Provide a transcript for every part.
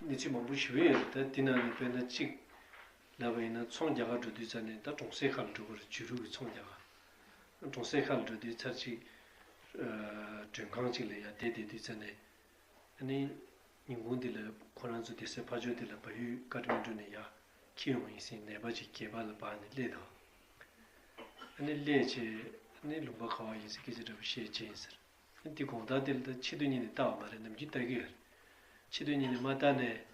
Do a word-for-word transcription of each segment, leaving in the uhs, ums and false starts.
གནས་ཚུལ་མང་པོ་ཞེ་པོ་ཡོད་རེད། ད་དེ་ནང་ནས་དཔེར་ན་གཅིག་ལབ་པ་ཡིན་ན། ཚོང་རྒྱག་གར་འགྲོ་དུས་ཙམ་ནས་ད་གྲོང་གསེབ་ཁག་ལ་འགྲོ་དགོས་རེད། བྱུ་རུ་གི་ཚོང་རྒྱག་གར། གྲོང་གསེབ་ཁག་ལ་འགྲོ་དུས་ཚར་གཅིག་མགྲོན་ཁང་གཅིག་ལ་ཡར་བསྡད་བསྡད་དུས་ཙམ་ནས། ཨ་ནི་ཉིན་གུང་དེ་ལ་ཁོ་རང་ཚོ་སྡོད་སའི་ཕ་ཕྱོགས་དེ་ལ་བལ་ཡུལ་ཀ་ཐ་མན་གྲུ་ནས་ཡར་འཁྱེར་ཡོང་ཡིན་ཟེར། ནད་པ་ཅིག་སྐེད་པ་ལ་སྦགས་ནས་སླེབས་དང་། ཨ་ནི་སླེབས་བྱས། ཨ་ནི་ལུང་པ་ག་པར་ཡིན་ཟེར་སྐད་ཆ་འདྲ་པོ་བཤད་བྱས་ཡིན་ཟེར། ཨ་ནི་དེ་དགོང་དག་དེ་ལ་ད་ཕྱི་དྲོ་གཉིད་ནས་བལྟ་བ་མ་རེད། ནམ་རྒྱུན་བལྟ་གི་ཡོད་རེད། ཕྱི་དྲོ་གཉིད་ནས་མར་བལྟས་ནས།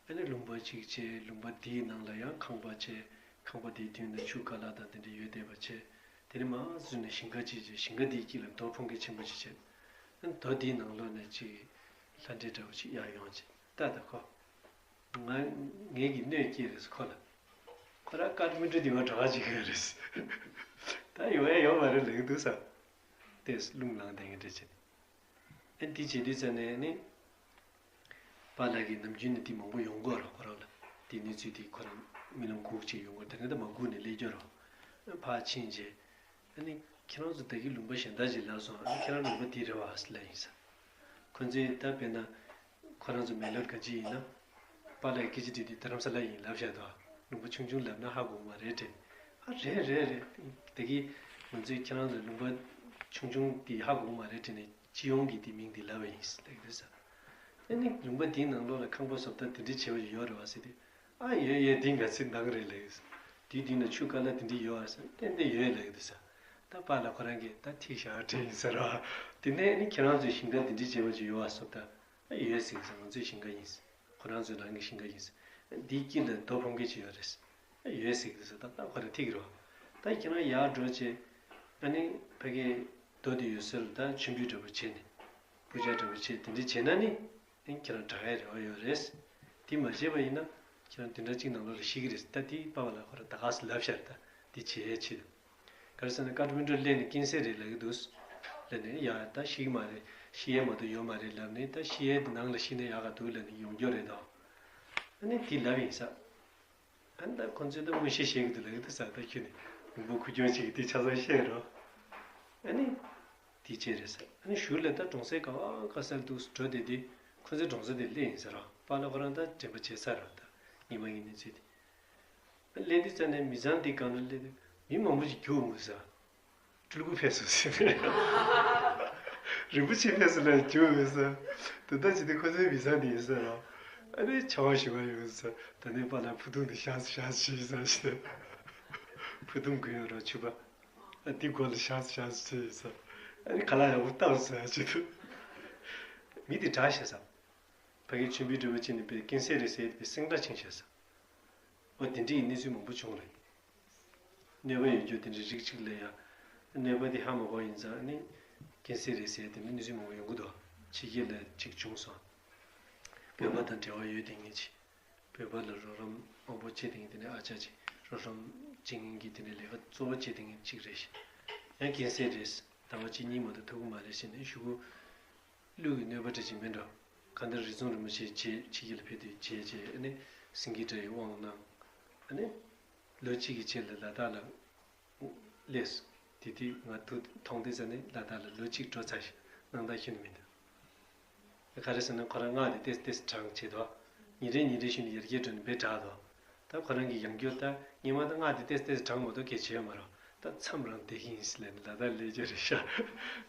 ཨ་ནི་ལུང་པ་གཅིག་བྱས། ལུང་པ་དེའི་ནང་ལ་ཡང་ཁང་པ་བྱས། ཁང་པ་དེའི་མདུན་ལ་ཆུ་ཁ་ལག་དང་དེ་འདྲ་ཡོད་བསྡད་པ་བྱས། དེ་ནས་མར་འཛུལ་ནས་ཞིང་ཁ་ཅིག་བྱས། ཞིང་ཁ་དེའི་དཀྱིལ་ལ་རྡོ་ཕུང་ཁ་ཆེན་པོ་ཅིག་བྱས། ཨ་ནི་རྡོ་དེའི་ནང་ལོགས་ནས་ཅིག་ལྷ་འདྲེ་འདྲ་པོ་ཅིག་ཡར་ཡོང་བྱས། ལྟ་ད་ཁོ། ང་ངེད་ཀྱིས་གནོད་སྐྱེལ་རེད་ཟེར་ཁོ་ལ། ཁོ་རང་ཀ་ཐ་མན་གྲུ་འདི་བར་འགྲོ་ག་བྱེད་ཀྱི་ཡོད་རེད། ད་ཡོང་ཡ་ཡོད་མ་རེད་ལབ་ཀྱི་འདུག་ཟེར། དེ་རླུང་ལངས་བསྡད་མཁན་འདྲ་བྱས། ཨ་ནི་དེ་བྱེད་དུས་ཙམ་ནས་ནི། པཱ་ལགས་ཀྱིས་ནམ་རྒྱུན་ནས་དེ་མང་པོ་ཡོང་གི་ཡོད་རེད་ཁོ་རང་ལ། དེ་གནས་ཚུལ་དེ་ཁོ་རང་རྨི་ལམ་སྒུག་བྱས་ཡོང་གི་ཡོད་རེད། དེ་རིང་ད་མ་སྒུག་ནས་སླེབས་ཀྱི་ཡོད་རེད། ཕར་ཕྱིན་བྱས། ཨ་ནི་ཁྱེད་རང་ཚོ་ད་གིན་ལུང་པ་གཞན་དག་ཅིག་ལབ་སོང་། ཨ་ནི་ཁྱེད་རང་ལུང་པ་འདི་རེད་པ་ཟེར་ལབ་ཡིན་ཟེར། ཁོ་ཚོས་ད་དཔེར་ན། ཁོ་རང་ཚོ་མེག་ལོར་ག་ཅི་ཡིན་ན། པཱ་ལགས་སྐད་ཆ་དྲིས་དུས་རྡ་རམ་ས་ལ་ཡིན་ལབ་བཞག་འདུག། ལུང་པ་ཆུང་ཆུང་ལབ་ན་ཧ་གོ་གི་མ་རེད་དྲན། ཨ་རེད་རེད་རེད། ད་གིན་ང་ཚོས་ཁྱེད་རང་ཚོ་ལུང་པ་ཆུང་ཆུང་འདི་ཧ་གོ་གི་མ་རེད་དྲན་ནས་སྤྱི་ཡོངས་ཀྱི་དེ་མིང་འདི་ལབ་པ་ཡིན་ཟེར་ལབ་ཀྱི་འདུག་ཟེར། ཨ་ནི་ལུང་པ་འདིའི་ནང་ལོགས་ལ་ཁང་པ་བཟོ་ལྟ་དེ་འདྲ་བྱས་པ་ཞིག་ཡོད་རེད་པ་ཟེར་དུས། ཨ་ཡོད་ཡོད། འདི་ང་ཚོའི་ནང་རེད་ལབ་ཀྱི་འདུག། དེའི་མདུན་ལ་ཆུ་ཁ་ལག་དེ་འདྲ་ཡོད་པ་ཟེར། ཏན་ཏན་ཡོད་ལབ་ཀྱི་འདུག་ཟེར། ད་པཱ་ལགས་ཁོ་རང་གིས་ད་ཐིག་ཤག་དྲན་ཡིན་ཟེར་བ། དེ་ནས་ཨ་ནི་ཁྱེད་རང་ཚོའི་ཞིང་ཁ་དེ་འདྲ་བྱས་པ་ཞིག་ཡོད་པ་བཟོ་ལྟ། ཨ་ཡོད་ཟེར་གྱི་འདུག་ཟེར། ང་ཚོའི་ཞིང་ཁ་ཡིན་ཟེར། ཁོ་རང་ཚོའི་རང་གི་ཞིང་ཁ་ཡིན་ཟེར། འདིའི་དཀྱིལ་ལ་རྡོ་ཕུང་ཁ་ཅིག་ཡོད་རེད་ཟེར། ཡོད་ཟེར་གྱི་འདུག་ཟེར། ད་ལྟ་ཁོ་རང་ཐིག་རོ། ད་ཁྱེད་རང་ཡར་འགྲོ་བྱས། ཨ་ནི་ཕ་གིའི་རྡོ་དེ་ཡོད་སར་ད་མཆོད་འབུལ་འདྲ་པོ་བྱས་ནས། པུ་ཇ་འདྲ་པོ་བྱས། དེ་འདྲ་བྱས་ན་ནི། ཨ་ནི་ཁྱེད་རང་དྲག་ཡ་རེ་བ་ཡོད་རེད། དེ་མ་བྱས་པ་ཡིན་ན། ཁྱེད་རང་བདུན་ཕྲག་གཅིག་ནང་ལོགས་ལ་ཤི་གི་རེད། ད་དེ་པཱ་ལགས་ཁོ་རང་ད་ག་སེ་ལབ་ཤག་རེད། ད་དེ་བྱེད་ཡའི་ཆེད་དུ། ག་རེ་ཟེར་ན་ཀ་ཐ་མན་གྲུ་སླེབས་ནས་རྐྱེན་སེལ་རེད་ལབ་ཀྱི་འདུག། སླེབས་ནས་ཡ་ད་ཤི་གི་མ་རེད། ཤི་ཡས་མ་གཏོགས་ཡོད་མ་རེད་ལབ་ནས། ད་ཤི་ཡས་དེ་ནང་ལ་ཤི་ན་ཡག་ག་འདུག་ལབ་ནས་ཡོང་རྒྱུ་རེད་དོ། ཨ་ནི་དེ་ལབ་ཡིན་ས། ཨ་ནི་ད་ཁོ་ཚོས་ད་མངོན་ཤེས་བྱེད་ཀྱི་འདུག་ལབ་ཀྱི་འདུག་ས། ད་ཁྱོད་ནི་ལུང་པ་ཁུ་སྐྱོང་བྱེད་ཀྱི་དེ་ཆ་ཚང་བཤད་རོགས། ཨ་ནི་དེ་བྱས་རེད་ས། ཨ་ནི་གཞུག་ལ་ད་གྲོང་གསེབ་ག་བ་ག་ས་ལ་འདུག་འགྲོ་བསྡད་དུས། ཁོ་ཚོའི་གྲོང་གསེབ་དེ་སླེབས་ཡིན་ཟེར་རོ། པཱ་ལགས་ཁོ་རང་ད་དྲན་པ་བརྗེད་ཚར་རོ། ད་ཉི་མ་ཡིན་ནའི་ཚུལ་དེ། སླེབས་དུས་ཙམ་ནས་མི་ཚང་དེ་སྒང་ལ་སླེབས་དུས་མི་མང་པོ་ཞིག་རྒྱུགས་འོང་གི་ཟེར། སྤྲུལ་སྐུ་ཕེབས་སོང་ཟེར། རིན་པོ་ཆེ་ཕེབས་སོང་ལབ་རྒྱུགས་འོང་ཟེར། དོན་དག་ཅིག་དེ་ཁོ་ཚོའི་མི་ཚང་དེ་ཡིན་ཟེར་རོ། ཨ་ནི་ཆར་པ་ཞིག་པ་ཡོང་ཟེར། ད་ནི་པཱ་ལགས་ཕུ་ཐུང་དེ་བཞག་བཞག་བྱས་ཟེར་ཞེས། ཕུ་ཐུང་གོན་ཡོད་རོ་ཕྱུ་པ། ཨ་དེ་མགོ་ལ་བཞག་བཞག་བྱས་ཟེར། ཨ་ནི་ཁ་ལག་ཡག་པོ་བཏབ་ཟེར་བྱས་འདུག། མི་དེ་དྲག་ཤག་ཟེར། ཕ་གིའི་མཆོད་འབུལ་འདྲ་པོ་བྱས་ནས་པའི་རྐྱེན་སེལ་རེད་ཟེར་ཏེ་པའི་སེང་ཁྲ་ཕྱིན་ཤག་ཟེར། འོ་དེ་འདྲའི་གནས་ཚུལ་མང་པོ་བྱུང་རེད། གནོད་པ་ཡོད་རྒྱུ་དེ་འདྲའི་རིགས་གཅིག་ལ་ཡ། གནོད་པ་དེ་ཧ་མ་གོ་ཡིན་ཙང་ནི། རྐྱེན་སེལ་རེད་ཟེར་ཏེ་ནི་གནས་ཚུལ་མང་པོ་ཡོང་གི་འདུག། ཕྱི་རྒྱལ་ལ་གཅིག་བྱུང་སོང་། བོད་པ་དང་འབྲེལ་བ་ཡོད་དེ་ངེས་ཅི། བོད་པ་ལ་རོགས་རམ་མང་པོ་བྱེད་དེ་ངེས། དེ་ནས་ཨ་ཅག་ཅིག་རོགས་རམ་བྱེད་མཁན་གྱི་དེ་ནས་ལས་ཀ་གཙོ་བོ་བྱེད་དེ་ངེས་གཅིག་རེད་ཤག། ཡང་རྐྱེན་སེལ་རེད། ཟླ་བ་གཅིག་གཉིས་མ་གཏོགས་ཐུབ་ཀྱི་མ་རེད་ཟེར་ནས་ཞུ་གི། ཀླུ་གི་གནོད་པ་འདྲ་ཅིག་མིན་འགྲོ། གང་ལྟར་རི་ཚང་རིན་པོ་ཆེ་བྱེད་ཕྱི་རྒྱལ་ལ་ཕེབས་དུས་བྱས་བྱས། ཨ་ནི་སེང་གེ་སྒྲ་ཡི་དབང་གནང་། ཨ་ནི་ལོ་གཅིག་གི་རྗེས་ལ་ལ་དྭགས་ལ་སླེབས། དེ་དུས་ང་ཐུག་མཐོང་དུས་ཙ་ནི་ལ་དྭགས་ལ་ལོ་གཅིག་འགྲོ་ཚར་ཤག། སྣང་དག་ཤིན་ཏུ་མི་འདུག། ག་རེ་ཟེར་ན་ཁོ་རང་སྔགས་དེ་ཏོག་ཙམ་ཏོག་ཙམ་བགྲངས་བྱས་དོ། ཉིན་རེ་ཉིན་རེ་བཞིན་དུ་ཡར་རྒྱས་འགྲོ་ནས་དཔེ་དྲག་དོ། ད་ཁོ་རང་གི་ཡང་བསྐྱར་ད་སྔོན་མ་ད་སྔགས་དེ་ཏོག་ཙམ་ཏོག་ཙམ་བགྲངས་མ་གཏོགས་སྐད་ཆ་ཡོད་མ་རེད། ད་མཚམས་རང་བསྡད་ཀྱི་ཡིན་ཟེར་ལབ་ནས་ལ་དྭགས་སླེབས་རྒྱུ་རེད་ཤག།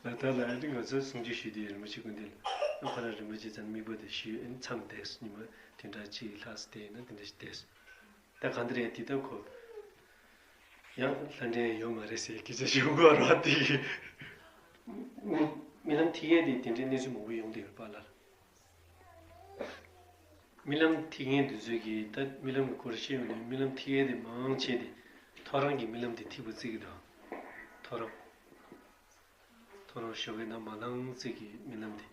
ལ་དྭགས་ལ་ཨ་ནི་ང་ཚོ་གསུང་ཆོས་ཞུས་དུས་རིན་པོ་ཆེ་སྐུ་མདུན་ལ། ཨ་ཁོ་རང་རིན་པོ་ཆེ་ཚང་མིག་པོ་དེ་ཞུས། ཨ་ནི་མཚམས་བསྡད་སོང་། ཉི་མ་བདུན་ཕྲག་གཅིག་ལྷག་ཙམ་བསྡད་ན་དེ་འདྲ་ཞིག་བསྡད་སོང་། ད་གང་འདྲ་རེད་དེ། ད་ཁོ་ཡང་ལྷ་འདྲེ་ཡོད་མ་རེད་ཟེར་སྐད་ཆ་ཞུ་དགོས་རོགས་དེ། རྨི་ལམ་ཐིག་ཡས་དེ་དེ་འདྲའི་གནས་ཚུལ་མང་པོ་ཡོང་བསྡད་ཡོད་རེད་པཱ་ལགས། རྨི་ལམ་ཐིག་ངན་དེ་ཚོས་ཀྱིས་ད་རྨི་ལམ་གྱི་སྐོར་བཤད་ཡོང་དུས། རྨི་ལམ་ཐིག་ངན་དེ་མང་ཆེ་དེ་ཐོ་རངས་ཀྱི་རྨི་ལམ་དེ་ཐིག་པ་བརྩི་གི་འདུག། ཐོ་རངས། ཐོ་རངས་ཞོགས་ཀའི་ནང་མ་ལངས་ཚེ་གི་རྨི་ལམ་དེ།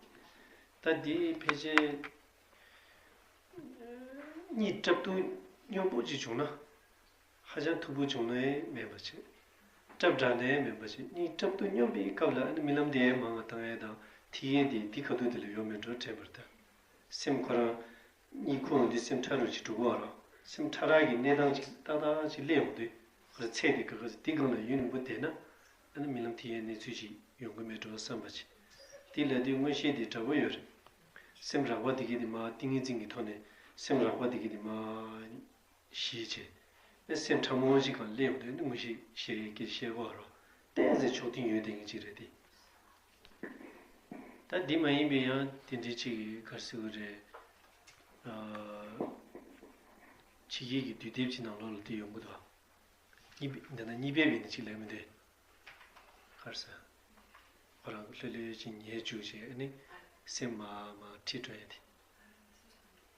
ད་དེ་ཕལ་ཆེར་གཉིད་སྲབ་ཏུ་སྙོམས་པོ་ཅིག་བྱུང་ན། ཧ་ཅང་མཐུག་པོ་བྱུང་ནའི་མེད་པ་བྱེད། སྲབ་དྲགས་ནའི་མེད་པ་བྱེད། གཉིད་སྲབ་ཏུ་སྙོམས་པའི་སྐབས་ལ་ཨ་ནི་རྨི་ལམ་དེ་མང་བ་བཏང་ཡས་དང་། ཐིག་ཡས་དེ་དེ་ཁ་ཐུག་དེ་ལ་ཡོད་མེད་འགྲོ་དྲན་པར་ཐལ། སེམས་ཁོ་རང་གཉིད་ཁུག་འོང་དུས་སེམས་ཕྲ་རུ་ཅིག་འགྲོ་གི་ཡོད་རེད། སེམས་ཕྲ་རགས་ཀྱི་གནས་སྟངས་ཅིག་ཏག་ཏག་ཅིག་སླེབས་ཡོང་དུས། ཁོ་རང་ཚད་དེ་ག་ག་ཚོད་དེ་སྒང་ལ་ཡུན་རིང་པོ་བསྡད་ན། ཨ་ནི་རྨི་ལམ་ཐིག་ཡས་གནས་ཚུལ་ཅིག་ཡོང་གི་མེད་འགྲོ་བསམ་པ་ཅིག། དེ་ལབ་དུས་མངོན་ཤེས་དེ་དྲག་པོ་ཡོད་རེད། སེམས་རགས་པ་དེ་གས་དེ་མར་ཏིང་ངེ་འཛིན་གྱི་ཐོག་ནས་ སེམས་རགས་པ་དེ་གི་དེ་མ་ཞི་བྱས། ཨེ་སེམས་ཕྲ་མོ་ཞིག་གང་སླེབས་ཡོང་དུས་ནི་དངོས་གཞི་བཤད་ཀྱི་བཤད་དགོས་རོ། ཏན་ཏན་ཕྱོགས་མཐུན་ཡོད་དེ་ངེས་ཅིག་རེད་དེ། ད་འདི་མ་ཡིན་པའི་ཡང་དེ་འདྲའི་ཅིག་ག་རེ་ཟེར་དགོས་རེད། ཨ། ཕྱི་རྒྱལ་གྱི་དུས་དེབ་ཅིག་ནང་ལོགས་ལ་དེ་ཡོང་གི་འདུག་གཉིས་པ་འདི་ན་གཉིས་པའི་བའི་ནི་ཅིག་ལེགས་མི་འདུག་ག་རེ་ཟེར། ཁོ་རང་ལྷོད་ལྷོད་ཅིག་ཉལ་བཅུག་བྱས་ཨ་ནི་སེམས་མ་མ་ཁྲིད་འགྲོ་ཡ་དེ།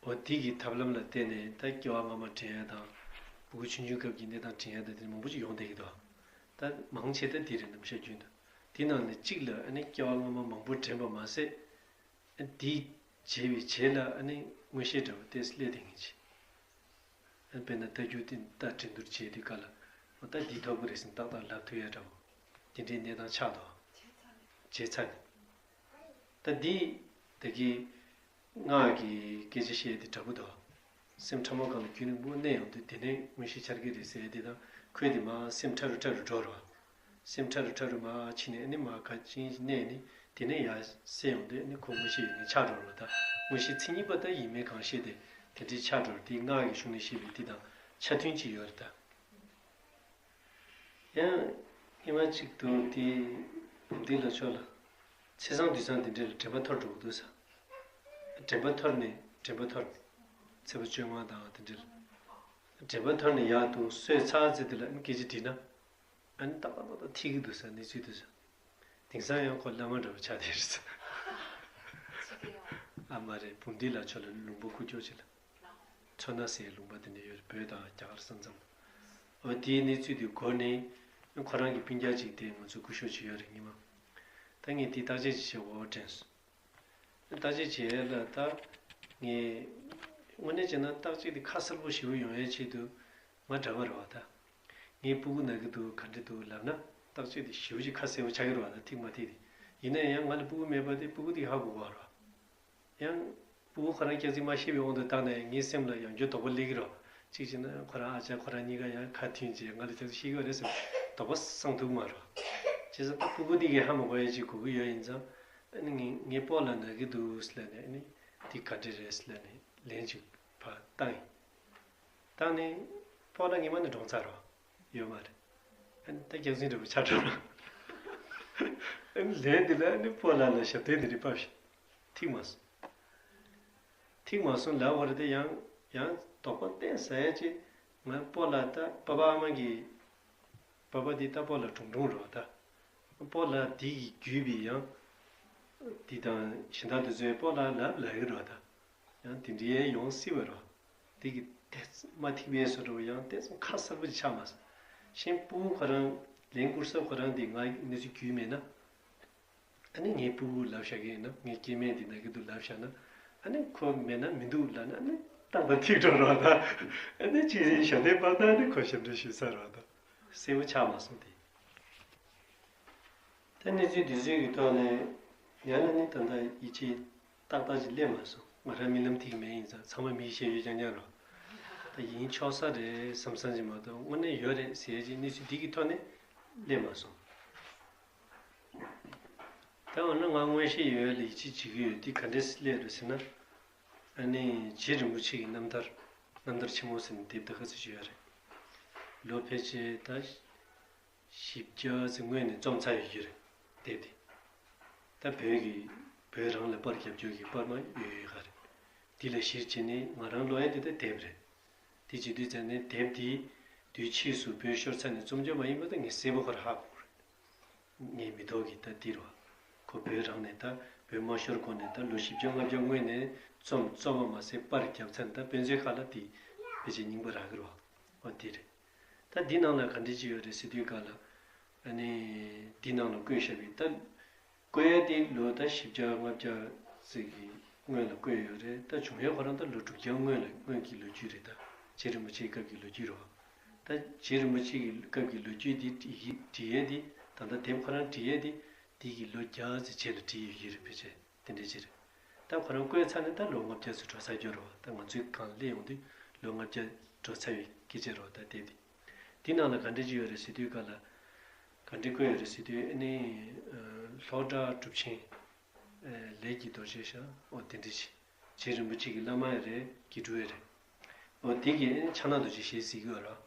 འོ་དེ་གི་ཐབས་ལམ་ལ་བརྟེན་ནས་ད་སྐྱེ་བ་སྔ་མ་དྲན་ཡ་དང་། ཕྲུ་གུ་ཆུང་ཆུང་སྐབས་ཀྱི་གནས་སྟངས་དྲན་ཡ་དང་དེ་མང་པོ་ཅིག་ཡོང་བསྡད་ཀྱི་འདུག་ད་མང་ཆེ་ད་དེ་རེད་ནམ་ཞག་རྒྱུན་དུ། དེ་ནང་ནས་གཅིག་ལ་ཨ་ནི་སྐྱེ་བ་སྔ་མ་མང་པོ་དྲན་པ་མ་ཟད། ཨ་དེ་བརྗེད་པའི་རྗེས་ལ་ཨ་ནི་མངོན་ཤེས་འདྲ་བོ་ཏོག་ཙམ་སླེབས་བསྡད་མཁན་ཅིག་ཨ་དཔེར་ན་ལྟ་རྒྱུ་དེ་ལྟ་འགྲན་བསྡུར་བྱས་དུས་སྐབས་ལ། འོ་ད་འདི་ཐོབ་ཀྱི་རེད་ཟེར་ཏག་ཏག་ལབ་ཐུབ་ཡ་འདྲ་བོ། དེ་འདྲའི་གནས་སྟངས་ཆགས་འདུག་བརྗེད་ཚར་ནས། ད་འདི་ད་གི་སྔགས་ཀྱི་སྐད་ཆ་བཤད་དེ་འདྲ་པོ་འདུག་སེམས་ཕྲ་མོ་སྒང་ལ་རྒྱུན་རིང་པོ་གནས་ཡོང་དུས་དེ་ནས་མངོན་ཤེས་འཆར་གི་རེད་ཟེར་དེ་དང་ཁོས་དེ་མར་སེམས་ཕྲ་རུ་ཕྲ་རུ་འགྲོ་རོ། སེམས་ཕྲ་རུ་ཕྲ་རུ་མར་ཕྱིན་ནས་ཨ་ནི་མར་ག་ཅིང་གནས་ནས་དེ་ནས་ཡར་སད་ཡོང་དུས་ཨ་ནི་ཁོ་མངོན་ཤེས་ཡོད་མཁན་ཆགས་འགྲོ་རོ། ད་མངོན་ཤེས་མཚན་ཉིད་པ་ད་ཡིན་མིན་གང་ཤེས་དེ་དེ་འདྲའི་ཆགས་འགྲོ་རོ། དེ་སྔགས་ཀྱི་གཞུང་ནས་བཤད་པའི་དེ་དང་ཆ་མཐུན་ཅིག་ཡོད་རེད་ད། ཡང་སྔོན་མ་གཅིག་འདུག་དེ་འབུམ་སྡེ་ལ་ཕྱོགས་ལ། ཚེས་བཟང་དུས་བཟང་དེ་འདྲ་ལ་དྲན་པ་འཐོར་འགྲོ་གི་འདུག་ས། དྲན་པ་འཐོར་ནས་དྲན་པ་འཐོར་ནས། ཚེས་པ་བཅོ་ལྔ་དང་དེ་འདྲ་ལ། དྲན་པ་འཐོར་ནས་ཡར་འདུག་སོས་ཚར་ཚེ་དེ་ལ་སྐད་ཆ་དྲིས་ན། ཨ་ནི་ཏག་ཏག་ཏག་ཏག་ཐིག་གི་འདུག་ས་གནས་ཚུལ་འདུག་ས། དེང་སང་ཡང་ཁོ་བླ་མ་འདྲ་བོ་ཆགས་བསྡད་རེད་ས། ཨ་མ་རེད། འབུམ་སྡེ་ལ་ཕྱོགས་ལ་ལུང་པ་ཁུག་ཀྱོག་ཅིག་ལ། མཚོ་སྣ་ཟེར་ལུང་པ་དེ་འདྲ་ཡོད་རེད། བོད་དང་རྒྱ་གར་ས་མཚམས། འོ་དེའི་གནས་ཚུལ་དེ་གོ་ནས་ཁོ་རང་གི་སྤུན་ཀྱག་ཅིག་དེ་ང་ཚོ་སྐུ་ཞབས་ཅིག་ཡོད་རེད་སྔོན་མ། ད་ངས་དེ་བརྟག་དཔྱད་ཅིག་བྱེད་དགོས་དྲན་སོང་། བརྟག་དཔྱད་བྱས་ལ་ད་ངས་དངོས་གནས་བྱས་ན་བརྟག་དཔྱད་དེ་ཁ་གསལ་པོ་ཞེ་པོ་ཡོང་ཡའི་ཆེད་དུ་ང་འདྲ་པོ་རེད་བ་ད། ངའི་སྤུ་གུ་ན་གི་འདུག་ག་འདྲ་འདུག་ལབ་ན་བརྟག་དཔྱད་དེ་ཞེ་པོ་ཅིག་ཁ་གསལ་པོ་ཆགས་ཀྱི་རེད་བ་ད་ཐིག་མ་ཐིག་དེ། ཡིན་ན་ཡང་ང་ལ་སྤུ་གུ་མེད་པ་དེ་སྤུ་གུ་དེ་ཧ་གོ་གི་རེད་བ། ཡང་། ཕྲུ་གུ་ཁོ་རང་སྐྱག་རྫུན་མ་བཤད་པའི་དབང་དུ་བཏང་ནས་ངའི་སེམས་ལ་ཡང་བསྐྱར་དོགས་པ་སླེབས་ཀྱི་རེད། གཅིག་བྱས་ན་ཁོ་རང་ཨ་ཅག་ཁོ་རང་གཉིས་ཀ་ཡང་ཁ་མཐུན་བྱས་ང་ལ་སྐྱག་རྫུན་བཤད་ཀྱི་ཡོད་རེད་བསམ་དོགས་པ་སངས་ཐུབ་མ་རེད། བྱས་ཙང་ད་ཕྲུ་གུ་འདི་གིས་ཧ་མ་གོ་ཡ་ཅིག་གོ་གི་ཡོད་ཡིན་ཙང་། ཨ་ནི་ངས་ངའི་སྤོ་ལགས་ན་གི་འདུག་ཟེར་ལབ་ནས་ཨ་ནི་འདི་ག་འདྲ་རེད་ཟེར་ལབ་ནས་ལན་ཅིག་ཕར་བཏང་ཡིན། བཏང་ནས་སྤོ་ལགས་ཉི་མ་ནས་གྲོངས་ཚར་རོ། ཡོད་མ་རེད། ཨ་ནི་ད་སྐྱག་རྫུན་འདྲ་པོ་ཆགས་འགྲོ་རོ། ཨ་ནི་ལན་འདི་ལ་ཨ་ནི་སྤོ་ལགས་ལ་ཞབས་བརྟན་དེ་འདྲ་ཕབ་ཤིག་ཐིག་མ་སོང་། ཐིག་མ་སོང་ལབ་པ་རེད་དེ་ཡང་ཡང་དོགས་པ་གཏན་ཟ་ཡ་ཅིག་ང་སྤོ་ལགས་ད་པ་ཕ་ཨ་མ་གི། པ་ཕ་འདི་ད་སྤོ་ལགས་གྲུང་གྲུང་རེད་བ་ད། སྤོ་ལགས་འདི་གི་བརྒྱུད་པའི་ཡང་། འདི་དང་གཞན་དག་འདི་ཚོའི་སྤོ་ལགས་ལབ་ལབ་ཡོད་རེད་བ་ད། ཡང་དེ་འདྲའི་ཡོང་སྲིད་པ་རེད་བ། འདི་གི་ཏོག་ཙམ་མ་ཐིག་པའི་བཟོ་འདྲ་བོ་ཡང་ཏོག་ཙམ་ཁ་གསལ་པོ་ཅིག་ཆགས་མ་སོང་། གཞན་ཕྲུ་གུ་ཁོ་རང་ལན་བསྐུར་ས་ཁོ་རང་འདི་ང་གནས་ཚུལ་བརྒྱུད་མེད་ན། ཨ་ནི་ངའི་ཕྲུ་གུ་ལབ་བཞག་གི་ཡིན་ན་ངའི་སྐྱེ་དམན་འདི་ན་གི་འདུག་ལབ་བཞག་ན། ཨ་ནི་ཁོ་མེད་ན་མི་འདུག་ལབ་ན་ཨ་ནི་རྟག་པར་ཐིག་འགྲོ་རོགས་དང་། ཨ་ནི་ཅི་ཞབས་བརྟན་པར་ད་ཨ་ནི་ཁོ་ཞབས་འདྲེན་ཞུ་ས་རོགས་དང་། གསལ་པོ་ཆགས་མ་སོང་སྟེ། ད་གནས་ཚུལ་འདི་ཚོའི་གི་ཐོག་ནས་ཡང་ན་ནི་ད་ལྟ་ཡིད་ཆེས་ཏག་ཏག་ཅིག་སླེབས་མ་སོང་། ང་རང་རྨི་ལམ་ཐིག་མེད་ཡིན་ཙང་ཚང་མ་མིག་ཤེས་ཡོད་རྐྱང་རྐྱང་རོགས། ད་ཡིན་ཆོག་ས་རེད་བསམ་བསམ་ཅིག་མ་གཏོགས་དངོས་གནས་ཡོད་རེད་ཟེར་ཡས་ཅིག་གནས་ཚུལ་འདི་གི་ཐོག་ནས་སླེབས་མ་སོང་། ད་འོ་ན་ང་མངོན་ཤེས་ཡོད་ལ་ཡིད་ཆེས་བྱེད་ཀྱི་ཡོད་འདི་ག་འདྲས་སླེབས་རེད་ཟེར་ན། ཨ་ནི་རྗེ་རིན་པོ་ཆེ་གི་རྣམ་ཐར། རྣམ་ཐར་ཆེན་མོ་ཟེར་ནས་དེབ་ད་ག་ཚོད་ཅིག་ཡོད་རེད། ལོ་ཕལ་ཆེར་ད་བཞི་བརྒྱ་ཙམ་སྔོན་ནས་རྩོམ་ཚར་ཡོད་ཀྱི་རེད། དེབ་དེ། ད་བོད་ཀྱི་བོད་རང་ལ་པར་རྒྱབ་སྐྱོར་གྱི་པར་མ་ཡོད་ཡོད་ག་རེད། འདི་ལ་གཞིར་བྱས་ནས་ང་རང་ཀློག་ཡ་དེ་ད་དེབ་རེད། དེ་བྱེད་དུས་ཙམ་ནས་དེབ་དེ་དུས་ཕྱིས་སུ་བོད་ཤོར་ཚར་ནས་རྩོམ་སྐྱོར་མ་ཡིན་པ་ད་ངས་གསལ་པོ་ཁོ་ར་ཧ་གོ་གི་རེད། ངའི་མི་ཐོག་གི་ད་འདི་རེད་བ། ཁོ་བོད་རང་ནས་ད་བོད་མ་ཤོར་གོང་ནས་ད་ལོ་བཞི་བརྒྱ་ལྔ་བརྒྱ་སྔོན་ནས་རྩོམ་རྩོམ་པ་མ་ཟད་པར་རྒྱབ་ཚར་ནས་ད་དཔེ་མཛོད་ཁག་ལ་དེ་ཕལ་ཆེར་རྙིང་པ་རག་གི་རེད་བ། འོ་དེ་རེད། ད་འདི་ནང་ལ་ག་འདྲ་ཅིག་ཡོད་རེད་ཟེར་དུས་སྐབས་ལ། ཨ་ནི་འདི་ནང་ལ་བཀོད་བཞག་པའི་ད། བཀོད་ཡ་དེ་ལོ་ད་བཞི་བརྒྱ་ལྔ་བརྒྱ་ཙམ་གྱི་སྔོན་ལ་བཀོད་ཡོད་རེད། ད་བྱུང་ཡ་ཁོ་རང་ད་ལོ་དྲུག་བརྒྱ་སྔོན་ལ་སྔོན་གྱི་ལོ་རྒྱུས་རེད་ད། རྗེ་རིན་པོ་ཆེའི་སྐབས་ཀྱི་ལོ་རྒྱུས་རེད་བ། ད་རྗེ་རིན་པོ་ཆེ་གི་སྐབས་ཀྱི་ལོ་རྒྱུས་འདི་བྲིས་ཡས་དེ་ད་ལྟ་དེབ་ཁོ་རང་བྲིས་ཡས་དེ་དེ་གི་ལོ་བརྒྱ་ཙམ་རྗེས་ལ་བྲིས་ཡོད་ཀྱི་རེད་ཕལ་ཆེར། དེ་འདྲ་ཅིག་རེད། ད་ཁོ་རང་བཀོད་ཚར་ནས་ད་ལོ་ལྔ་བརྒྱ་ཙམ་འགྲོ་ཚར་རྒྱུ་རེད་བ། ད་ང་ཚོའི་སྒང་སླེབས་ཡོང་དུས་ལོ་ལྔ་བརྒྱ་འགྲོ་ཚར་བའི་སྐད་ཆ་རེད་བ། ད་དེབ་དེ། དེ་ནང་ལ་ག་འདྲ་ཅིག་ཡོད་རེད་ཟེར་དུས་སྐབས་ལ། ག་འདྲ་བཀོད་ཡོད་རེད་ཟེར་དུས་ཨ་ནི། ལྷོ་བྲག་གྲུབ་ཆེན། ལས་ཀྱི་རྡོ་རྗེ་ཤག་འོ་དེ་འདྲ་ཅིག་རྗེ་རིན་པོ་ཆེ་གི་བླ་མ་ཡང་རེད། དགེ་ཕྲུག་ཡང་རེད། འོ་དེ་གིས་ཕྱག་ན་རྡོ་རྗེ་ཞལ་གཟིགས་ཀྱི་ཡོད་རེད།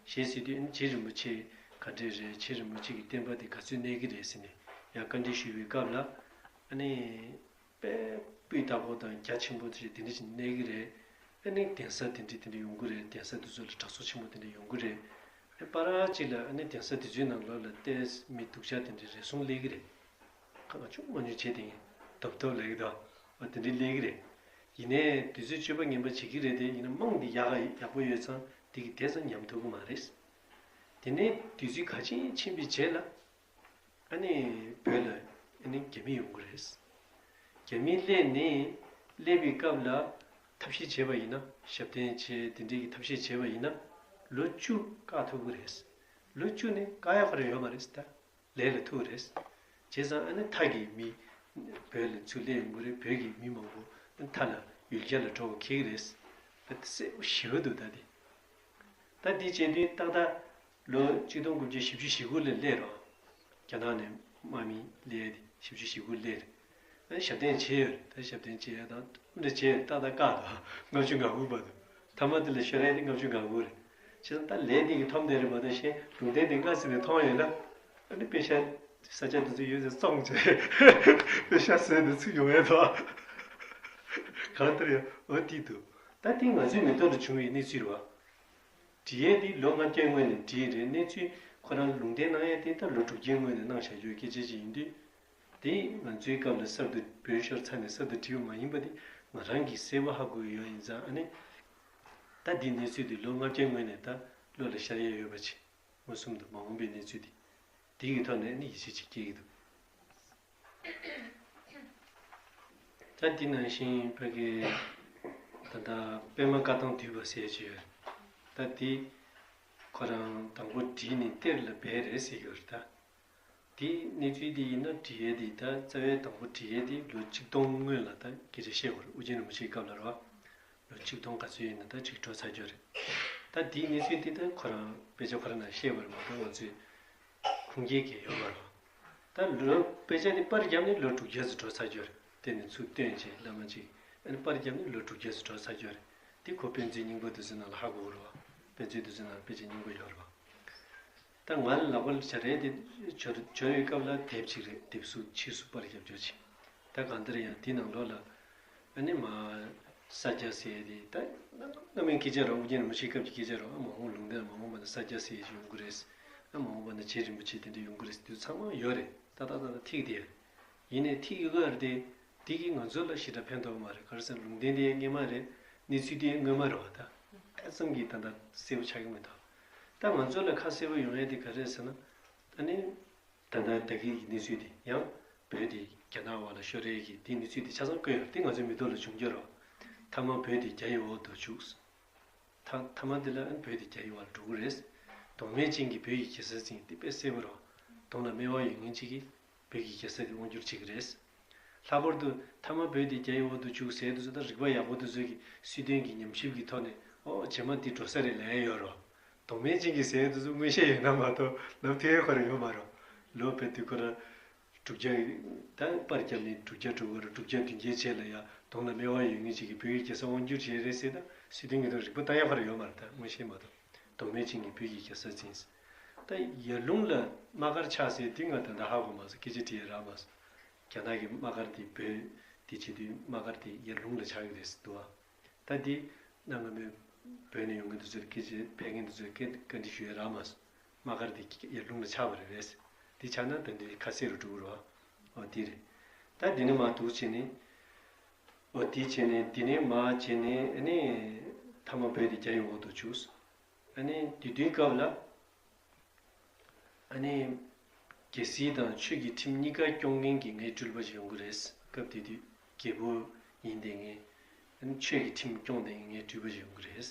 ཞལ་གཟིགས་དུས་རྗེ་རིན་པོ་ཆེ་ག་འདྲས་རེད། རྗེ་རིན་པོ་ཆེ་གི་བསྟན་པ་དེ་ག་ཚོད་གནས་ཀྱི་རེད་ཟེར་ནས་ཡང་བཀའ་འདྲི་ཞུས་པའི་སྐབས་ལ། ཨ་ནི། དཔེ་སྤུས་དག་པོ་དང་རྒྱ་ཆེན་པོ་དེ་དེ་འདྲ་ཞིག་གནས་ཀྱི་རེད། ཨ་ནི་གདན་ས་དེ་འདྲ་དེ་འདྲ་ཡོང་གི་རེད། གདན་ས་དེ་ཚོ་ལ་གྲྭ་ཚང་ཆེན་མོ་དེ་འདྲ་ཡོང་གི་རེད། ཨ་ནི་བར་གཅིག་ལ་ཨ་ནི་གདན་ས་དེ་ཚོའི་ནང་ལོགས་ལ་ལྟད་མོ་སྡུག་ཅག་དེ་འདྲ་རེ་ཟུང་སླེབས་ཀྱི་རེད། ཁ་ང་ཆུང་མ་ཉུང་བྱས་དེ་ཡིན་སྡོབ་སྡོབ་ལབ་ཀྱི་འདུག་འོ་དེ་འདྲ་སླེབས་ཀྱི་རེད། ཡིན་ནའི་དུས་ཚོད་སྤྱོད་པ་ངན་པ་བྱེད་ཀྱི་རེད་དེ། ཡིན་ན་རྨང་འདི་ཡག་ག་ཡག་པོ་ཡོད་ཙང་དེ་གི་དེ་ཙམ་ཉམས་ཐུབ་ཀྱི་མ་རེད། དེ་ནས་དུས་ཚོད་ག་ཅིག་ཕྱིན་པའི་རྗེས་ལ། ཨ་ནི་བོད་ལ་ཨ་ནི་རྒྱ་མི་ཡོང་གི་རེད། རྒྱ་མི་སླེབས་ནས་སླེབས་པའི་སྐབས་ལ་ཐབས་ཤེས་བྱས་པ་ཡིན་ན། ཞབས་བརྟན་བྱས་དེ་འདྲའི་གི་ཐབས་ཤེས་བྱས་པ་ཡིན་ན། ལོ་བཅུ་བཀག་ཐུབ་ཀྱི་རེད། ལོ་བཅུ་ནས་བཀག་ཡག་ག་རེ་ཡོད་མ་རེད་ད། ལས་ལ་ཐུག་རེད། བྱས་ཙང་ཨ་ནི་མཐའ་གི་མི་བོད་ལ་ཚུར་སླེབས་ཡོང་གི་རེད། བོད་ཀྱི་མི་མང་པོ་མཐའ་ལ་ཡུལ་གྱར་ལ་འགྲོ་བ་ཁེལ་གྱི་རེད། ད་གསལ་པོ་ཞེ་པོ་འདུག་ད་དེ། ད་དེ་བྱེད་དུས་ཏག་ཏག་ལོ་གཅིག་སྟོང་དགུ་བརྒྱ་བཞི་བཅུ་ཞེ་དགུ་ལ་སླེབས་རོགས། རྒྱ་ནག་ནས་དམག་མི་སླེབས་ཏེ་བཞི་བཅུ་ཞེ་དགུ་སླེབས་རེད། ཨ་ཞབས་བརྟན་བྱས་ཡོད་རེད། ད་ཞབས་བརྟན་བྱས་ཡོད་དང་འདྲ་བྱས་ཡོད། ཏག་ཏག་བཀག་འདུག་ལྔ་བཅུ་ང་དགུ་བར་དུ། མཐའ་མ་དེ་ལ་ཤོར་ཡ་དེ་ལྔ་བཅུ་ང་དགུ་རེད། བྱས་ཙང་ད་ལས་འདི་གི་ཐོབ་འདོད་རེད་མ་གཏོགས་གཞན་ལུང་བསྟན་དེ་སྔ་ཟིན་ནས་མཐོང་ཡོད་ན། ཨ་ནི་པེ་ཤ་ས་ཆ་དེ་ཚོ་ཡོད་ཚད་བཙོངས་བྱས་པེ་ཤ་ཟོས་ནས་ཚུར་ཡོང་ཡས་དང་། གང་ལྟར་ཡང་འོ་དེ་འདུག་ད་དེ་ང་ཚོའི་མི་ཐོག་ཏུ་བྱུང་བའི་གནས་ཚུལ་རེད་བ། བྲིས་ཡས་དེ་ལོ་ལྔ་བརྒྱའི་སྔོན་ནས་བྲིས་རེད། གནས་ཚུལ་ཁོ་རང་ལུང་བསྟན་གནང་ཡས་དེ་ད་ལོ་དྲུག་བརྒྱའི་སྔོན་ནས་གནང་བཞག་རྒྱུའི་སྐད་ཆ་ཅིག་ཡིན་དུས། དེ་ང་ཚོའི་སྐབས་ལ་གསར་དུ་བོད་ཤོར་ཚར་ནས་གསར་དུ་བྲིས་པ་མ་ཡིན་པ་དེ་ང་རང་གིས་གསལ་པོ་ཧ་གོ་ཡོད་ཡིན་ཙང་། ཨ་ནི་ད་འདི་གནས་ཚུལ་དེ་ལོ་ལྔ་བརྒྱའི་སྔོན་ནས་ད་བློ་ལ་ཤར་ཡས་ཡོད་པ་ཅིག་མངོན་སུམ་དུ་མ་འོངས་པའི་གནས་ཚུལ་དེ་དེ་གི་ཐོག་ནས་ནི་ཡིད་ཆེས་ཅིག་སྐྱེ་གི་འདུག་ད་འདི་ནང་བཞིན་བོད་ཀྱི་ད་ལྟ་པདྨ་བཀའ་ཐང་བསྡུས་པ་ཟེར་གྱི་ཡོད། ད་འདི་ཁོ་རང་དང་པོ་བྲིས་ནི་གཏེར་ལ་སྦས་རེད་ཟེར་གྱི་ཡོད་རེད་ད། དེའི་གནས་ཚུལ་དེ་ཡིན་ན་བྲིས་ཡས་དེ་ད་རྩ་བའི་དང་པོ་བྲིས་ཡས་དེ་ལོ་ཆིག་སྟོང་སྔོན་ལ་ད་སྐད་ཆ་བཤད་དགོས་རེད། ཨོ་རྒྱན་རིན་པོ་ཆེའི་སྐབས་ལ་རེད་བ། ལོ་ཆིག་སྟོང་ག་ཚོད་ཡིན་ན་ད་ཅིག་འགྲོ་ཚར་རྒྱུ་རེད། ད་དེའི་གནས་ཚུལ་དེ་ད་ཁོ་རང་དཔེ་ཆ་ཁོ་རང་ནང་བཤད་པ་རེད་མ་གཏོགས་ང་ཚོས་ཁུངས་སྐྱེལ་གྱི་ཡོད་མ་རེད་བ། ད་ལོ་དཔེ་ཆ་དེ་པར་བརྒྱབ་ནས་ལོ་དྲུག་བརྒྱ་ཙམ་འགྲོ་ཚར་རྒྱུ་རེད། དེ་ནས་ཚུར་བཏོན་བྱས་བླ་མ་ཅིག་ཨ་ནི་པར་བརྒྱབ་ནས་ལོ་དྲུག་བརྒྱ་ཙམ་འགྲོ་ཚར་རྒྱུ་རེད། དེ་ཁོ་དཔེ་མཛོད་རྙིང་པ་དེ་ཚོའི་ནང་ལ་ཧ་གོ་གི་རེད་བ། དཔེ་མཛོད་དེ་ཚོའི་ནང་ལ་དཔེ་ཆ་རྙིང་པ་ཡོད་རེད་བ། ད་ང་ལ་ལག་པ་ལ་སྦྱར་ཡས་དེ་འབྱོར་འབྱོར་བའི་སྐབས་ལ་དེབ་ཅིག་རེད། དེབ་གཟུགས་ཕྱིས་སུ་པར་བརྒྱབ་ཡོད་ཅིག་ད་གང་ལྟར་ཡང་དེའི་ནང་ལོགས་ལ་ཨ་ནི་མ་ས་སྐྱ་ཟེར་ཡས་དེ་ད་སྔ་མའི་སྐད་ཆ་རེད། ཨོ་རྒྱན་རིན་པོ་ཆེའི་སྐབས་ཀྱི་སྐད་ཆ་རེད། ཨ་མ་འོངས་ལུང་བསྟན་མ་འོངས་པ་ན་ས་སྐྱ་ཟེར་ཡས་ཅིག་ཡོང་གི་རེད། ཨ་མ་འོངས་པ་ན་རྗེ་རིན་པོ་ཆེ་དེ་འདྲ་ཡོང་གི་རེད་ཟེར་དུས་ཚང་མ་ཡོད་རེད། ད་ད་ད་ད་ཐིག་དེ་ཡིན་ནའི་ཐིག་ཡོད་རེད་དེ། དེ་གིས་ང་ཚོ་ལ་ཞེ་དྲག་ཕན་ཐོགས་མ་རེད། ག་རེ་ཟེར་ན་ལུང་བསྟན་དེ་ཡང་སྔོན་མ་རེད། གནས་ཚུལ་དེ་ཡང་སྔོན་མ་རེད་བ། ད་ཨ་ཙམ་གྱིས་ད་ལྟ་གསལ་པོ་ཆགས་ཀྱི་མི་འདུག་ད་ང་ཚོ་ལ་ཁ་གསལ་པོ་ཡོང་ཡས་དེ་ག་རེ་རེད་ཟེར་ན། ཨ་ནི་ད་ལྟ་ད་གིན་གྱི་གནས་ཚུལ་དེ་ཡང་བོད་དེ་རྒྱ་ནག་འོག་ལ་ཤོར་ཡས་ཀྱི་དེ་གནས་ཚུལ་དེ་ཆ་ཚང་བཀོད་ཡོད་རེད། དེ་ང་ཚོའི་མིག་ཐོག་ལ་བྱུང་རྒྱུ་རེད་བ། མཐའ་མ་བོད་དེ་རྒྱ་ཡི་འོག་ཏུ་བཅུག་ད་མཐའ་མ་དེ་ལ་ཨ་ནི་བོད་དེ་རྒྱ་ཡི་འོག་ལ་འགྲོ་གི་རེད། གདོང་མེད་ཅན་གྱིས་བོད་ཀྱི་རྒྱལ་ས་འཛིན། དེ་དཔེ་གསལ་པོ་རེད་བ། གདོང་ལ་སྨེ་བ་ཡོད་མཁན་ཅིག་གིས་བོད་ཀྱི་རྒྱལ་ས་དེ་དབང་བསྒྱུར་བྱེད་ཀྱི་རེད། ལྷག་པར་དུ་མཐའ་མ་བོད་དེ་རྒྱ་ཡི་འོག་ཏུ་བཅུག་ཟེར་དུས་ཚོད་ད་རིག་པ་ཡག་པོ་དེ་ཚོ་གིས་སྲིད་དོན་གྱི་ཉམས་ཞིབ་ཀྱི་ཐོག་ནས་ཨོ་རྗེས་མ་འདི་འགྲོ་ས་རེད་ལབ་ཡ་ཡོད་རེད་བ། གདོང་མེད་ཅན་གྱིས་ཟེར་དུས་ཚོད་མངོན་ཤེས་ཡོད་ན་མ་གཏོགས་ལབ་ཐུབ་ཡ་ཁོ་རང་ཡོད་མ་རེད། ལོ་བོད་དུས་ཁོ་རང་དྲུག་བརྒྱ་ད་པར་བརྒྱབ་ནས་དྲུག་བརྒྱ་དྲུག་བར་དྲུག་བརྒྱ་བདུན་བརྒྱའི་རྗེས་ལ་ཡ་གདོང་ལ་སྨེ་བ་ཡོད་མཁན་ཅིག་གིས་བོད་ཀྱི་རྒྱལ་ས་དབང་བསྒྱུར་བྱས་རེད་ཟེར་ན་སྲིད་དོན་གྱི་ཐོག་རིག་པ་ལྟ་ཡ་ཁོ་རང་ཡོད་མ་རེད། ད་མངོན་ཤེས་མ་གཏོགས་གདོང་མེད་ཅན་གྱིས་བོད་ཀྱི་རྒྱལ་ས་འཛིན། ད་ཡར་ཀླུང་ལ་དམག་སྒར་ཆགས་ཟེར་དེ་ང་ད་ལྟ་ཧ་གོ་མ་སོང་། སྐད་ཆ་དྲིས་ཡ་རག་མ་སོང་། རྒྱ་ནག་གི་དམག་སྒར་དེ་བོད་དེ་བྱེད་དུས་དམག་སྒར་དེ་ཡར་ཀླུང་ལ་ཆགས་ཀྱི་རེད་ཟེར་འདུག་བ། ད་འདི་གནའ་སྔ་མོའི་བོད་ནས་ཡོང་མཁན་དེ་ཚོས་སྐད་ཆ་ཕལ་སྐད་དེ་ཚོས་སྐད་བཀའ་འདྲི་ཞུ་ཡ་རག་མ་སོང་། དམག་སྒར་དེ་ཡར་ཀླུང་ལ་ཆགས་པ་རེད་རེད། འདི་ཆགས་ན་ད་འདི་ཁ་གསལ་རུ་འགྲོ་གི་རེད་བ། འོ་འདི་རེད། ད་འདི་ནས་མར་འདུག་བྱས་ནས། འོ་འདི་བྱས་ནས་འདི་ནས་མར་བྱས་ནས་ཨ་ནི་མཐའ་མ་བོད་དེ་རྒྱ་ཡི་འོག་ཏུ་བཅུག་ཨ་ནི་དེ་དུས་སྐབས་ལ། ཨ་ནི། རྒྱལ་སྲིད་དང་ཆོས་ཀྱི་ཁྲིམས་གཉིས་ཀ་སྐྱོང་མཁན་གྱི་ངའི་སྤྲུལ་པ་ཞིག་ཡོང་གི་རེད། སྐབས་དེ་དུས་རྒྱལ་པོ་ཡིན་ཏེ་ངས། ཨ་ནི་ཆོས་ཀྱི་ཁྲིམས་སྐྱོང་སྟེ་ངའི་སྤྲུལ་པ་ཞིག་ཡོང་གི་རེད།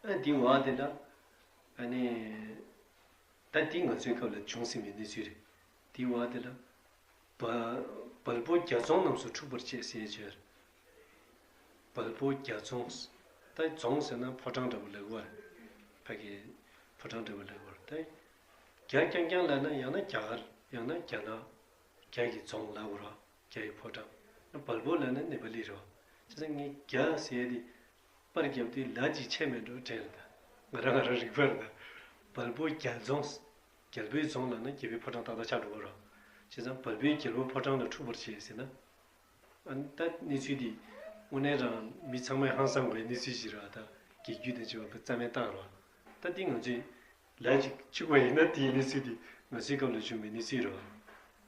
ཨ་དེའི་བར་དེ་ལ། ཨ་ནི། ད་དེ་ང་ཚོའི་སྐབས་ལ་བྱུང་ཟིན་པའི་གནས་ཚུལ་རེད། དེའི་བར་དེ་ལ། བལ་བལ་པོ་རྒྱ་རྫོང་རྣམས་སུ་འཁྲུག་པར་བྱེད་ཟེར་བྱས། བལ་པོ་རྒྱ་རྫོང་། ད་རྫོང་ཟེར་ན་ཕོ་བྲང་འདྲ་པོ་ལབ་ཀྱི་རེད། ཕ་གི་ཕོ་བྲང་འདྲ་པོ་ལབ་ཀྱི་རེད། ད་རྒྱ་རྐྱང་རྐྱང་ལབ་ན་ཡང་ན་རྒྱ་གར་ཡང་ན་རྒྱ་ནག་རྒྱ་ཡི་རྫོང་ལབ་ཀྱི་རེད། རྒྱ་ཡི་ཕོ་བྲང་། བལ་པོ་ལབ་ན་ནེ་པ་ལི་རེད། བྱས་ཙང་ངས་རྒྱ་ཟེར་ཡ་དེ་པར་བརྒྱབ་དུས་ལ་ཅིག་ཆད་མེད་འགྲོ་དྲན་ལ། ད་ང་རང་ང་རང་རིག་པར་ད་བལ་པོ་རྒྱལ་རྫོང་། རྒྱལ་པོའི་རྫོང་ལབ་ན་རྒྱལ་པོའི་ཕོ་བྲང་ཏག་ཏག་ཆགས་འགྲོ་གི་རེད། བྱས་ཙང་བལ་པོའི་རྒྱལ་པོ་ཕོ་བྲང་ལ་འཁྲུག་པར་བྱེད་ཟེར་ན། ཨ་ནི་ད་གནས་ཚུལ་འདི་དངོས་གནས་རང་མི་ཚང་མས་ཧང་སངས་པའི་གནས་ཚུལ་ཞིག་རེད་བ། ད་རྒྱལ་རྒྱུད་དང་བཅས་པ་གི་རྩ་མེད་བཏང་རོགས། ད་འདི་ང་ཚོས་ལ་ཅིག་གཅིག་པ་ཡིན་ན་དེའི་གནས་ཚུལ་འདི་ང་ཚོའི་སྐབས་ལ་བྱུང་བའི་གནས་ཚུལ་རེད་བ།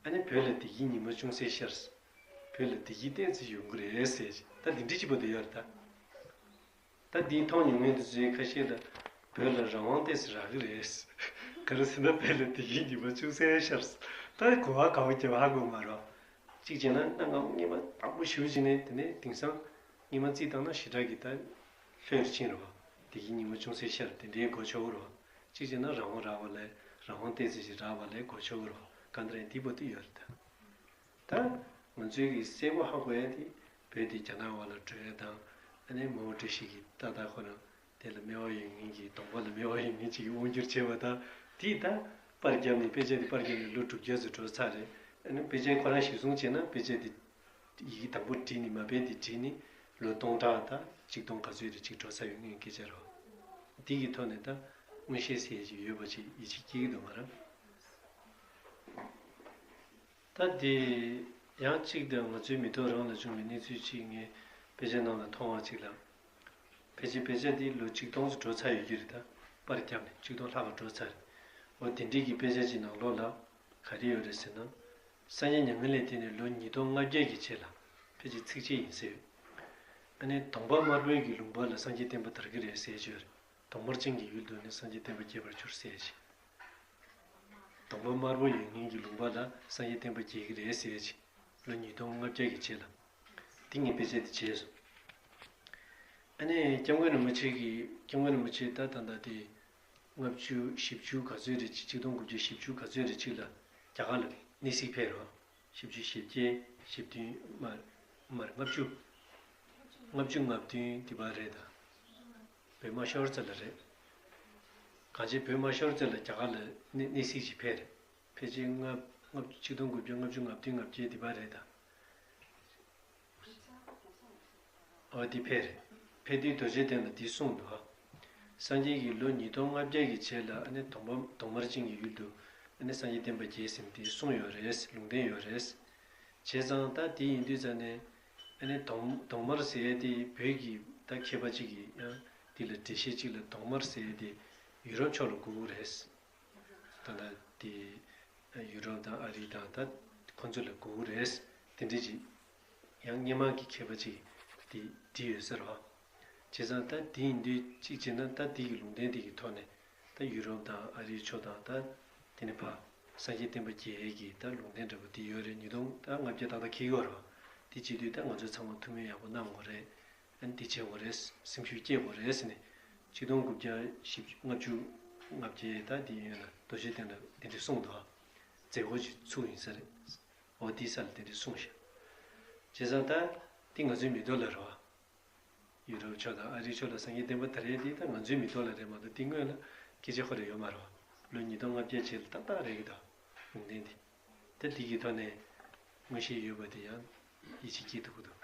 ཨ་ནི་བོད་ལ་བདེ་སྐྱིད་ཉི་མ་ཅུང་ཟད་ཤར། བོད་ལ་བདེ་སྐྱིད་ཏོག་ཙམ་ཡོང་གི་རེད་ཟེར་ཅིག་ད་འདི་འདྲ་གཅིག་པ་དེ་ཡོད་རེད་ད། ད་འདི་མཐོང་མྱོང་མཁན་དེ་ཚོའི་ཁ་ཤས་ལ་བོད་ལ་རང་དབང་ཏོག་ཙམ་རག་གི་རེད། ག་རེ་ཟེར་ན་བོད་ལ་བདེ་སྐྱིད་ཉི་མ་ཅུང་ཟད་ཤར། ད་གོ་བ་ག་བ་རྒྱབ་ཧ་གོ་མ་རེད། གཅིག་བྱས་ན་གནའ་སྔ་མོ་སྔོན་མ་དྭགས་པོ་ཞེ་པོ་ཅིག་ནས་དེ་ནས་དེང་སང་སྔོན་མ་རྩིས་བཏང་ན་ཞེ་དྲག་གི་ད་ལྷོད་ཕྱིན་རེད་བ། བདེ་སྐྱིད་ཉི་མ་ཅུང་ཟད་ཤར་དེ་འདྲའི་གོ་ཆོག་གི་རེད་བ། གཅིག་བྱས་ན་རང་དབང་རག་པ་ལས་རང་དབང་ཏོག་ཙམ་ཞིག་རག་པ་ལས་གོ་ཆོག་གི་རེད་བ། གང་ལྟར་ཡང་འདི་བར་དུ་ཡོད་རེད་ད། ད་ང་ཚོའི་གི་གསལ་པོ་ཧ་གོ་ཡ་དེ་བོད་དེ་རྒྱ་ནག་བར་ལ་འགྲོ་ཡ་དང་། ཨ་ནི་མའོ་ཀྲུའུ་ཞི་གིས་ཏག་ཏག་ཁོ་རང་དེ་ལ་སྨེ་བ་ཡོད་མཁན་གྱི་གདོང་པ་ལ་སྨེ་བ་ཡོད་མཁན་ཅིག་གིས་དབང་བསྒྱུར་བྱས་པ་དང་། དེས་ད་པར་བརྒྱབ་ནས་དཔེ་ཆ་དེ་པར་བརྒྱབ་ནས་ལོ་དྲུག་བརྒྱ་ཙམ་འགྲོ་ཚར་རེད། ཨ་ནི་དཔེ་ཆ་ཁོ་རང་གཞིར་བཟུང་བྱས་ན་དཔེ་ཆ་དེ་ཡི་གེ་དང་པོ་བྲིས་ནས་མ་དཔེ་དེ་བྲིས་ནས་ལོ་སྟོང་ཕྲག་དང་ཆིག་སྟོང་ག་ཚོད་རེ་ཅིག་འགྲོ་ཚར་ཡོད་མཁན་སྐད་ཆ་རེད། འདི་གི་ཐོག་ནས་ད་མངོན་ཤེས་ཟེར་ཡ་ཅིག་ཡོད་པ་ཅིག་ཡིད་ཆེས་སྐྱེ་གི་འདུག་ང་རང་། ད་དེ་ཡང་གཅིག་དེ་ང་ཚོའི་མི་ཐོག་རང་ལ་བྱུང་བའི་གནས་ཚུལ་གཅིག་ངས་དཔེ་ཆ་ནང་ལ་མཐོང་བ་ཅིག་ལ། ཕལ་ཆེར་དཔེ་ཆ་འདི་ལོ་ཆིག་སྟོང་ཙམ་འགྲོ་ཚར་ཡོད་ཀྱི་རེད་ད། པར་བརྒྱབ་ནས་ཆིག་སྟོང་ལྷག་ག་འགྲོ་ཚར་རེད། འོ་དེ་འདྲའི་གི་དཔེ་ཆ་ཅིག་ནང་ལོགས་ལ་ག་རེ་ཡོད་རེད་ཟེར་ན། སངས་རྒྱས་མྱ་ངན་ལས་འདས་ནས་ལོ་ཉིས་སྟོང་ལྔ་བརྒྱ་གི་རྗེས་ལ་ཕལ་ཆེར་ཚིགས་བཅད་ཡིན་ཟེར་ཡོད། ཨ་ནི་གདོང་པ་དམར་པོའི་གི་ལུང་པ་ལ་སངས་རྒྱས་བསྟན་པ་དར་གྱི་རེད་ཟེར་གྱི་ཡོད་རེད། གདོང་དམར་ཅན་གྱི་ཡུལ་དུ་ནི་སངས་རྒྱས་བསྟན་པ་རྒྱས་པར་འགྱུར་ཟེར་ཅིག་གདོང་པ་དམར་པོ་ཡོད་མཁན་གྱི་ལུང་པ་ལ་སངས་རྒྱས་བསྟན་པ་རྒྱས་ཀྱི་རེད་ཟེར་ཅིག་ལོ་ཉིས་སྟོང་ལྔ་བརྒྱ་གི་རྗེས་ལ། འདི་ངས་དཔེ་ཆ་འདི་བྱས་སོང་། ཨ་ནི་སྐྱབས་མགོན་རིན་པོ་ཆེ་གིས་སྐྱབས་མགོན་རིན་པོ་ཆེ་ད་ད་ལྟ་དེ་ལྔ་བཅུ་བཞི་བཅུ་ག་ཚོད་རེ་ཅིག་ཆིག་སྟོང་དགུ་བརྒྱ་བཞི་བཅུ་ག་ཚོད་རེ་ཅིག་ལ་རྒྱ་གར་ལ་གནས་གཟིགས་ཕེབས་རོགས། བཞི་བཅུ་ཞེ་བརྒྱད་བཞི་བདུན་མར་མར་ལྔ་བཅུ། ལྔ་བཅུ་ང་བདུན་འདི་བར་རེད་ད། བོད་དམར་ཤོར་ཚར་ལ་རེད། གང་ཅི་བོད་དམར་ཤོར་ཚར་ལ་རྒྱ་གར་ལ་གནས་གནས་གཟིགས་ཤིག་ཕེབས་རེད། ཕལ་ཆེར་ལྔ་ལྔ་ཆིག་སྟོང་དགུ་བརྒྱ་ལྔ་བཅུ་ང་བདུན་ང་བརྒྱད་འདི་བར་རེད་ད། ཨོ་དེ་ཕེབས་རེད། ཕེབས་དུས་རྡོ་རྗེ་གདན་ལ་འདི་གསུངས་འདུག་ཨ། སངས་རྒྱས་ཀྱིས་ལོ་ཉིས་སྟོང་ལྔ་བརྒྱ་གི་རྗེས་ལ་ཨ་ནི་གདོང་པ་གདོང་དམར་ཅན་གྱི་ཡུལ་དུ་ཨ་ནི་སངས་རྒྱས་བསྟན་པ་རྒྱས་ཟིན་འདི་གསུངས་ཡོད་རེད། ལུང་བསྟན་ཡོད་རེད། བྱས་ཙང་ད་དེ་ཡིན་དུས་ཙང་ནས་ཨ་ནི་གདོང་གདོང་དམར་ཟེར་ཡས་དེ་བོད་ཀྱི་ད་མཁས་པ་གཅིག་གིས་ཡང་འདི་ལ་འགྲེལ་བཤད་གཅིག་ལ་གདོང་དམར་ཟེར་ཡས་དེ་ཡུ་རོབ་ཕྱོགས་ལ་གོ་གི་རེད། ད་ལྟ་དེ་ཡུ་རོབ་དང་ཨ་རི་དང་ད་ཁོ་ཚོ་ལ་གོ་གི་རེད། དེ་འདྲ་ཅིག་ཡང་སྔོན་མ་གི་མཁས་པ་ཅིག་དེ་བྲིས་ཡོད་ཟེར་བ། བྱས་ཙང་ད་དེ་ཡིན་དུས་གཅིག་བྱས་ན་ད་དེ་གི་ལུང་བསྟན་དེ་གི་ཐོག་ནས་ད་ཡུ་རོབ་དང་ཨ་རིའི་ཕྱོགས་དང་ད་དེ་ནས་ཕར་སངས་རྒྱས་བསྟན་པ་རྒྱས་ཡས་ཀྱི་ད་ལུང་བསྟན་འདྲ་པོ་དེ་ཡོད་རེད། ཉིས་སྟོང་ད་ལྔ་བརྒྱ་ཏག་ཏག་འཁེལ་གྱི་ཡོད་རེད་བ། དེ་བྱེད་དུས་ད་ང་ཚོ་ཚང་མ་ཐུགས་སྨོན་ཡག་པོ་གནང་དགོས་རེད། ཨ་ནི་འདི་བྱེད་དགོས་རེད། སེམས་ཤུགས་སྐྱེད་དགོས་རེད་ཟེར་ནས། ཆིག་སྟོང་དགུ་བརྒྱ་བཞི་བཅུ་ལྔ་བཅུ་ལྔ་བརྒྱད་ད་འདི་ཡོད་ན་རྡོ་རྗེ་གདན་ལ་འདི་འདྲ་གསུངས་འདུག་ཨ། མཛད་སྒོ་ཅིག་ཚུགས་ཡིན་ས་རེད། འོ་འདི་ས་ལ་འདི་འདྲ་གསུངས་ཤག་བྱས་ཙང་ད་འདི་ང་ཚོའི་མི་ཐོག་ལ་རེད་བ། ཡུ་རོབ་ཕྱོགས་དང་ཨ་རིའི་ཕྱོགས་ལ་སངས་རྒྱས་བསྟན་པ་དར་ཡས་འདི་ད་ང་ཚོའི་མི་ཐོག་ལ་རེད་མ་གཏོགས་འདི་སྔོན་ལ་སྐད་ཆ་ཁོ་རེ་ཡོད་མ་རེད་བ། ལོ་ཉིས་སྟོང་ལྔ་བརྒྱ་རྗེས་ལ་ཏག་ཏག་རེད་གི་ད། ལུང་བསྟན་འདི། ད་འདི་གི་ཐོག་ནས་མངོན་ཤེས་ཡོད་པ་དེ་ཡང་ཡིད་ཆེས་སྐྱེ་ཐུབ་ཀྱི་འདུག